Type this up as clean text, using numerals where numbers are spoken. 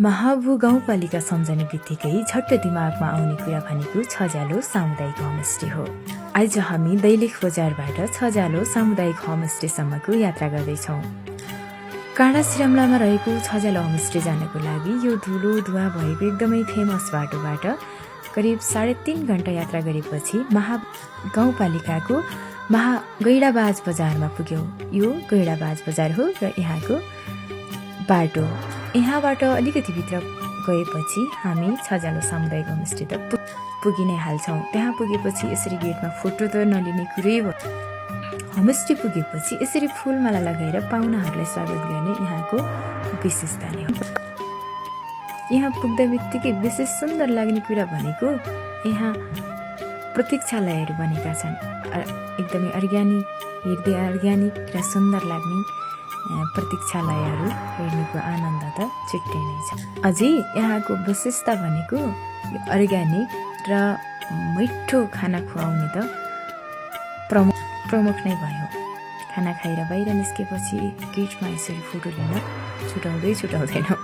महाबु गाउँपालिका सम्झने बित्तिकै झट्ट दिमागमा आउने कुरा भनेको छजालो सामुदायिक होमस्टे हो। आज हामी दैलेख बजारबाट छजालो सामुदायिक होमस्टेसम्मको यात्रा गर्दैछौँ। काँडा सिराम्लामा रहेको छजालो होमस्टे जानको लागि यो धुलो धुवा भएको एकदमै फेमस बाटोबाट करिब 3.5 घण्टा यात्रा गरेपछि गाउँपालिकाको गैडाबाज बजारमा पुग्यौँ। यो गैडाबाज बजार हो र यहाँको बाटो। यहाँबाट अलिकति भित्र गएपछि हामी छजालो सामुदायिक होमस्टे त पुगि नै हाल्छौँ। त्यहाँ पुगेपछि यसरी गेटमा फोटो त नलिने कुरै हो। होमस्टे पुगेपछि यसरी फुलमाला लगाएर पाहुनाहरूलाई स्वागत गर्ने यहाँको विशेषता नै हो। यहाँ पुग्दा बित्तिकै विशेष सुन्दर लाग्ने कुरा भनेको यहाँ प्रतीक्षालयहरू बनेका छन्। एकदमै अर्ग्यानिक र सुन्दर लाग्ने प्रतीक्षालयहरू हेर्नुको आनन्द त छुट्टै नै छ। अझै यहाँको विशेषता भनेको अर्ग्यानिक र मिठो खाना खुवाउने त प्रमुख नै भयो। खाना खाएर बाहिर निस्केपछि गेटमा यसरी फोटो लिन छुटाउँदैनौँ।